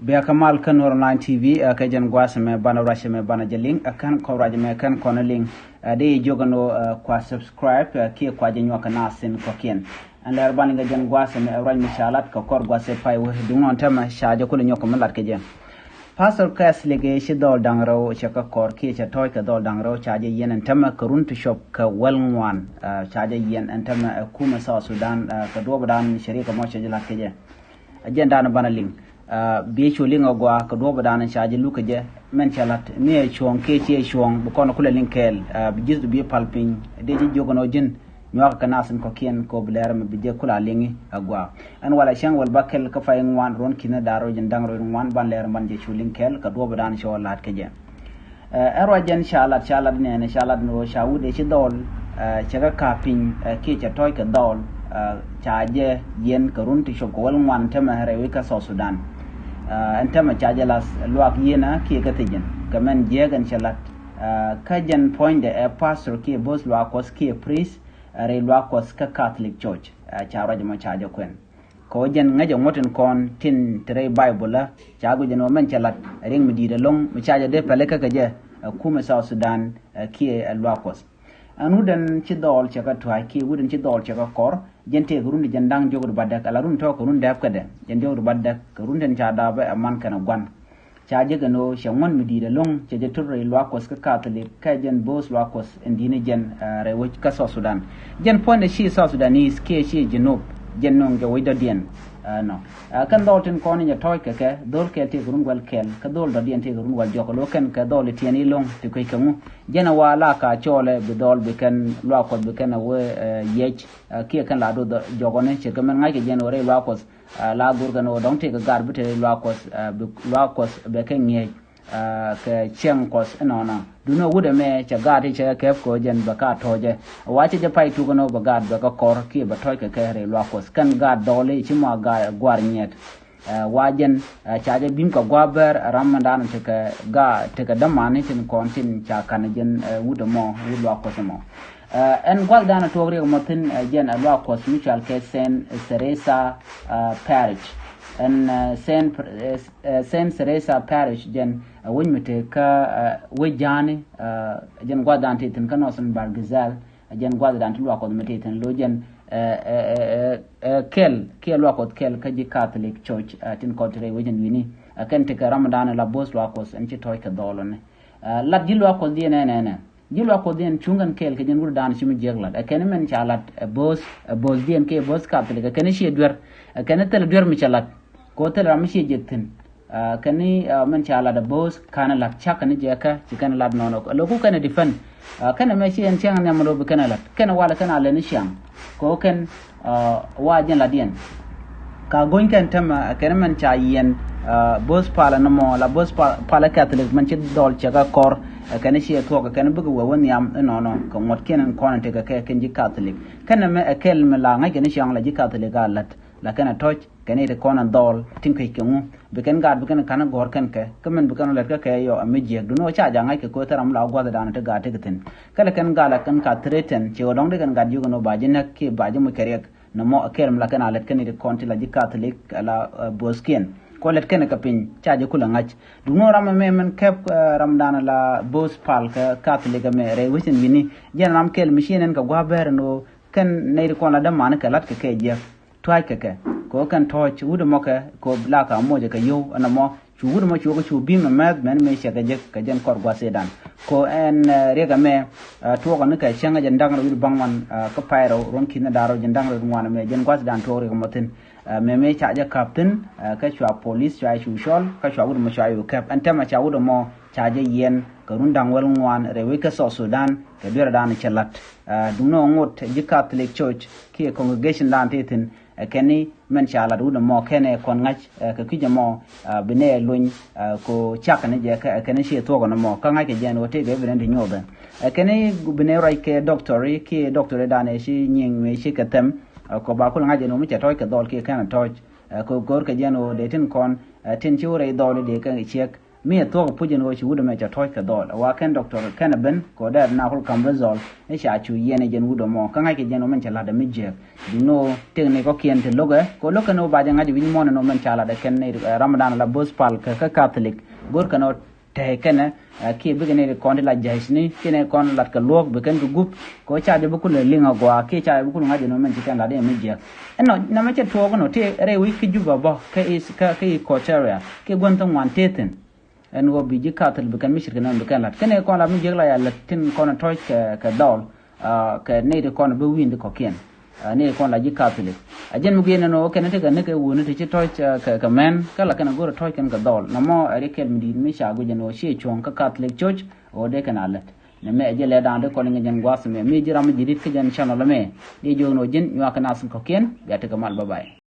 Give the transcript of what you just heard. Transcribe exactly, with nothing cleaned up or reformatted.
Bia kä mal kä Nuɔr Online T V, ɛ, kä jɛn gua̱a̱th ɛmɛ banɛ ruac ɛmɛ banɛ jɛ liŋ, ɛ, kɛn kɔn ruac ɛmɛ kɛn kɔn liŋ, ɛ, dee jiök ɛn ɣöö, ɛ, kua subscribe, ɛ, kiɛ kua jɛ nyuak kɛ naath in kɔ̱kiɛn. Ɛn lɛr banɛ kɛ jɛn gua̱a̱th ɛmɛ, ɛ, ruac mi ca lat kɛ kɔr gua̱a̱th ɛ pay wee duŋ nɔn tämɛ ca jɛ kulɛ nyuak kɛ mi lat kɛ jɛ. Pastor Catholic ɛ ci dhɔl da̱ŋ rɛw cɛ kɛ kɔr kiɛ cɛ tɔ̱ɔ̱c kɛ dhɔl da̱ŋ rɛw ca jɛ yiɛn ɛn tämɛ kɛ run ti cop kɛ wäl ŋuan, ɛ, ca jɛ yiɛn ɛn tämɛ, ɛ, kumɛ South Sudan, ɛ, kɛ duɔ̱ɔ̱pdan cɛ riɛk kɛ mɔ cɛ jɛ lat kɛ jɛ. Ɛ jɛn dan banɛ liŋ. Ɛ, bi cu liŋ a gɔaa kɛ duɔ̱ɔ̱pdan ca jɛ luk kɛ jɛ. Mɛn cɛ lat mi ɛ cuɔ̱ɔ̱ŋ kiɛ ciɛ cuɔ̱ɔ̱ŋ bi kɔn kulɛ liŋ kɛɛl. Ɛ, bi ji̱th bi pal piny dee ji̱ jiök ɛn ɣöö ji̱n nyuakä kɛ naath in kɔ̱kiɛn kɛ ɣöö bi lɛr ɛmɛ bi jɛ kula liŋi a gɔaa. Ɛn walɛ cäŋ wäl bäkɛl kä pay ŋuan ruɔ̱n ki̱n da̱r rɛw jɛn da̱ŋ rɛw ŋuan banɛ lɛr ɛmɛ banɛ jɛ cu liŋ kɛɛl kɛ duɔ̱ɔ̱pdan cɔ la̱t kɛ jɛ. Ɛ, ɛn ruac jɛn ca lat, ca lat nɛɛnɛ, ca lat ni ɣöö ca wut ëë ci dhɔl, ɛ, cɛ kɛ ka̱a̱p piny, ɛ, kiɛ cɛ tɔ̱ɔ̱c kɛ dhɔl, ɛ, ca jɛ yiɛn kɛ run ti cop kɛ wäl ŋuan tämɛ rɛy wec kä South Sudan. Ɛ, ɛn tämɛ ca jɛ lath luaak yieenä kiɛ kä thi̱ji̱n kɛ mɛn jiääk ɛn cɛ lat. Ɛ, kä jɛn puɔ̱nydɛ ɛ pastor kiɛ bo̱o̱th luaak Kuɔth kiɛ priest, ɛ, rɛy luaak Kuɔth kä Catholic Church, ɛ, ca ruac ɛmɔ ca jɛ kuɛn. Kɛ ɣöö jɛn ŋäcɛ ŋuɔ̱t tin kɔn tin te rɛy Baibol ɛ, ca guic ɛn ɣöö mɛn cɛ lat riɛk mi di̱i̱t ɛlɔ̱ŋ mi ca jɛ dee pɛlɛ kä kɛ jɛ, ɛ, kumɛ South Sudan, ɛ, kiɛ, ɛ, luaak Kuɔth. Ɛn wut ɛn ci dhɔl cɛ kɛ tua̱a̱c kiɛ wut ɛn ci dhɔl cɛ kɛ kɔr, jɛn tëëkɛ run ti jɛn da̱ŋ diɔ̱k rɛw bädäk, ala run tɔ̱ kɛ run dääp kädɛ, jɛn diɔ̱k rɛw bädäk, kɛ run tin ca dääpɛ ɛ man kɛnɛ gua̱n. Ca jek ɛn ɣöö cɛ ŋuɔ̱t mi di̱i̱t ɛlɔ̱ŋ cɛ jɛ to̱r rɛy luaak Kuɔth kä Catholic, kä jɛn bo̱o̱th luaak Kuɔth in di̱i̱ni jɛn, ɛ, rɛy wec kä South Sudan. Jɛn puɔ̱nydɛ ci South Sudanese kiɛ ci Junub, jɛn nööŋ jɛ wec dɔ̱diɛn. Ɛ, nɔ. Ɛ, kɛn dhɔl tin kɔn in jɛ tɔ̱ɔ̱c kɛ kɛ, dhɔl kɛl tëëkɛ run wäl kɛl, kä dhɔl dɔ̱diɛn tëëkɛ run wäl diɔ̱k, lo̱ kɛn kɛ dhɔl tiɛɛni lɔ̱ŋ ti kuec kɛ ŋu. Jɛn ɛ wa la ka cɔɔlɛ bi dhɔl bi kɛn luaak Kuɔth bi kɛn ɛ wee, ɛ, yiec, ɛ, kiɛ kɛn la do̱th jɔkɔni, ce̱tkɛ mɛn ŋa̱ckɛ jɛn ɣöö rɛy luaak Kuɔth, ɛ, la go̱rkɛ ni ɣöö dɔ̱ŋ tëëkɛ gaat bi te luaak Kuɔth, ɛ, bi luaak Kuɔth bɛ kɛ ŋi̱eec, ɛ, kɛ cieŋ Kuɔth inɔnɔ. Duundɛ wut ɛmɛ cɛ gaat i̱ cɛ kɛ kɛp kɛ ɣöö jɛn bɛ ka tɔ̱ɔ̱cɛ. Wa cɛ jɛ pay tuk ɛn ɣöö bɛ gaat bɛ kɛ kɔr kiɛ bɛ tɔ̱ɔ̱c kɛ kɛ rɛy luaak Kuɔth. Kɛn gaat dhɔli ci mɔ a gaat gua̱a̱r nyiɛt. Ɛ, wa jɛn, ɛ, ca jɛ bi̱m kɛ gua̱a̱r bɛr ɛ ram mɛndan tekɛ gaat tekɛ dämani tin kɔn tin ca ka̱n jɛn, ɛ, wut ɛmɔ, wut luaak Kuɔth ɛmɔ. Ɛ, ɛn gua̱thdan ɛ tuɔɔk riɛk ɛmɔ thi̱n, ɛ, jɛn ɛ luaak Kuɔth mi cɔal kɛ Saint Teresa, ɛ, Parish. Ɛn, ɛ, Saint, ɛ, ɛ, Saint Teresa Parish jɛn, ɛ, wec mi te kä, ɛ, wec ja̱a̱ni, ɛ, jɛn gua̱thdan ti thi̱n kä Northern Bahr el Ghazal, ɛ, jɛn gua̱thdan ti luaak Kuɔth mi te thi̱n lo̱ jɛn, ɛ, ɛ, ɛ, ɛ, ɛ, kɛl, kiɛ luaak Kuɔth kɛl kä ji̱ Catholic Church, ɛ, tin kɔn te rɛy wec ɛn wi̱ni. Ɛ, kɛn tekɛ ramdan la bo̱o̱th luaak Kuɔth ɛn ci tɔ̱ɔ̱c kɛ dhɔl ɔni. Ɛ, lat ji̱ luaak Kuɔth diɛn ɛn ɛnɛ. Ji̱ luaak Kuɔth diɛn cuŋ kɛn kɛɛl kɛ jɛn wut dan ci mi jiäk lat. Ɛ kɛn mɛn ca lat, ɛ, bo̱o̱th, ɛ, bo̱o̱th diɛn kiɛ bo̱o̱th Catholic. Ɛ kɛn ciɛ duer. Ɛ kɛn thilɛ duer mi cɛ lat. Kɛ ɣöö thilɛ ram mi ciɛ jiäk thi̱n. Ɛ, kɛn, ɛ, mɛn ca lat ɛ bo̱o̱th ka̱n lat cak kɛn jɛ kä ci kɛn lat nɔnɔ. Ɛ lo̱ku kɛn ɛ defend. Ɛ, kɛn mɛ ci ɛn cäŋ nhiam lo̱ bi kɛn ɛ lat. Kɛn walɛ kɛn a lɛn ciaŋ. Kɛ ɣöö kɛn, ɛ, wa jɛn lat yɛn. Ka go̱ny kɛn tämɛ, ɛ, kɛn mɛn ca yiɛn, ɛ, bo̱o̱th palä nɔmɔ, la bo̱o̱th pa-, palä Catholic mɛn ci dhɔl cɛ kɛ kɔr, ɛ, kɛn ci ɛ thuɔ̱k, ɛ, kɛn bikɛ wee wä nhiam inɔnɔ, kɛ ŋuɔ̱tkiɛn in kɔn in tekɛ kɛ kɛn ji̱ Catholic. Kɛn mɛ ɛ kɛl mi la ŋa̱c kɛn ciaŋ la ji̱ Catholic a lät, la kɛn ɛ tɔ̱c, kɛn i̱ ti kɔn in dhɔl, tin kec kɛ ŋu, bi kɛn gaat, bi kɛn ka̱n gɔ̱r kɛn kɛ, kä mɛn bi kɛn lät kä kɛ yɔ, ɛ mi jiäk, duundɛ ɣöö ca ja̱ ŋa̱c kɛ kɛ ɣöö thil ram la gua̱thdan ti gaat tekɛ thi̱n. Kä lɛ kɛn gaat la kɛn ka threaten, ci ɣöö dɔ̱ŋ dee kɛn gaat jiök ɛn ɣöö ba ji̱ näk kiɛ ba ji̱ muc kɛ riɛk. Nɔmɔ ɛ kɛl mi la kɛn a lät kɛn i̱ ti kɔn ti la ji̱ Catholic la, ɛ, bo̱o̱thkiɛn. Kɔ lät kɛn kɛ piny ca jɛ kulɛ ŋa̱c. Duŋni ram ɛmɛ mɛn kɛp, ɛ, ramdan la bo̱o̱th pal kɛ Catholic ɛmɛ rɛy wecin wi̱ni. Jɛn ram kɛl mi ci nɛn kɛ gua̱a̱th bɛr ɛn ɣöö kɛn nɛy ti kɔn la dämani kɛ la̱t kɛ kɛ jiäk. Tua̱c kɛ kɛ. Kɛ ɣöö kɛn tɔ̱ɔ̱c wut ɛmɔ kɛ, kɛ ɣöö la ka moc ɛ kɛ yio̱w ɛn ɛmɔ. Cu wut mɔ cu kɛ cu bi̱i̱m ɛmɛth mɛn mëë cɛ kɛ jek kɛ jɛn kɔr gua̱th Cɛytan. Kɛ ɛn, ɛ, riɛk ɛmɛ, ɛ, tuɔɔkɛ ni kɛ cäŋ ɛ jɛn da̱ŋ rɛw wi̱cdɛ baŋ wan, ɛ, kä pay rɛw ruɔ̱n ki̱n da̱ŋ rɛw jɛn da̱ŋ rɛw ŋuan ɛmɛ jɛn gua̱th Cɛytan tuɔɔk riɛk ɛmɔ thi̱n. Ɛ, mëë mëë ca jɛ ka̱p thi̱n, ɛ, kä cua police cua cu cɔl, kä cua wut mɔ cua cu kɛp. Ɛn tɛmɛ ca wut mɔ ca jɛ yiɛn kɛ run da̱ŋ wäl ŋuan rɛy wec kä South Sudan kɛ dueerdan cɛ la̱t. Ɛ, duŋni ŋot ji̱ Catholic Church kiɛ congregation dan ti thi̱n, ɛ, kɛn i̱ mɛn ca lat wut ɛmɔ kɛnɛ kɔn ŋa̱c, ɛ, kɛ kui̱c ɛmɔ, ɛ, bi nɛ luny, ɛ, ko cak ni jɛ kɛ, ɛ, kɛn ci thuɔk ɛn ɛmɔ kä ŋa̱c kɛ jɛn ɣöö tëëkɛ bi nɛ ti nyuɔth ɛ. Ɛ, kɛn bi nɛ ruac kɛ doctor i̱ kiɛ doctor i̱ danɛ ci nyiŋ mi ci kɛ thɛm, ɛ, kɔ ba kul ŋa̱c ɛn ɣöö mi cɛ tɔ̱ɔ̱c kɛ dhɔl kiɛ kɛn ɛ tɔ̱ɔ̱c, ɛ, kɛ go̱o̱r kɛ jɛn ɣöö dee tin kɔn, ɛ, tin ci wä rɛy dhɔl i̱ dee kɛ ciɛk, Mi ɛ thuɔ̱k ɛ puc ɛn ɣöö ci wut ɛmɛ cɛ tɔ̱ɔ̱c kɛ dhɔl ɛ wa kɛn Doctor Kenneth Ben kɛ ɣöö dee na kul ka̱m result ɛ ca cu yiɛn ɛ jɛn wut ɛmɔ kä ŋa̱ckɛ jɛn ɣöö mɛn cɛ la̱t ɛ mi jiääk. Duŋni ɣöö tëk ni kɔ̱kiɛn te lo̱kɛ kɛ ɣöö lo̱k kɛn ɣöö ba jɛ ŋa̱c wi̱c muɔ̱ɔ̱n ɛn ɣöö mɛn ca la̱t ɛ kɛn ni, eh, Ramadan la bo̱th pal kɛ kä Catholic. Go̱r kɛn ɣöö tɛ̱̈ɛ̱̈ kɛnɛ, eh, kiɛ bikɛ nɛy ti kɔn ti la jäcni kiɛ nɛy kɔn lat kɛ luɔ̱ɔ̱k bi kɛn kɛ gup kɛ ɣöö ca jɛ bi kulɛ liŋ agɔaa kiɛ ca jɛ bi kulɛ ŋa̱c ɛn ɣöö mɛn ci kɛn lat ɛ mi jiääk. Ɛnɔ nɛmɛ cɛ tuɔɔk ɛnɔ tëë rɛy wi̱c kä Juba bä kä East, kä, kä Equatoria kiɛ gua̱n thäŋ ŋuan tëë thi̱n. Ɛn ɣöö bi ji̱ Catholic bi kɛn mi ce̱tkɛ nɛmɛ bi kɛn la̱t kɛnɛ kɔn la mi jiäk la ya lät tin kɔn tɔ̱ɔ̱c kɛ, kɛ dhɔl, ah, kɛ nɛy ti kɔn bi wi̱i̱n ti kɔ̱kiɛn. Ah, nɛy ti kɔn la ji̱ Catholic. A jɛn mi guiɛn ɛn ɣöö kɛn tekɛ ni kɛ wuni ti ci tɔ̱ɔ̱c, ah, kɛ, kɛ mɛn kä la kɛn a go̱r a tɔ̱ɔ̱c kɛn kɛ dhɔl. Nɔmɔ ɛ ri kɛl mi di̱i̱t mi ca guic ɛn ɣöö ciɛ cuɔ̱ŋ kä Catholic Church ɣöö dee kɛn a lät. Nɛmɛ ɛ jɛ lɛ da̱a̱n ti kɔn ŋi̱c jɛn gua̱a̱th mɛ mi ji̱ ram mi ji̱ di̱t kä jɛn channel mɛ. Dee jiök ɛn ɣöö ji̱n nyuak kɛ nath kɔ̱kiɛn bia tekɛ mal, bye bye.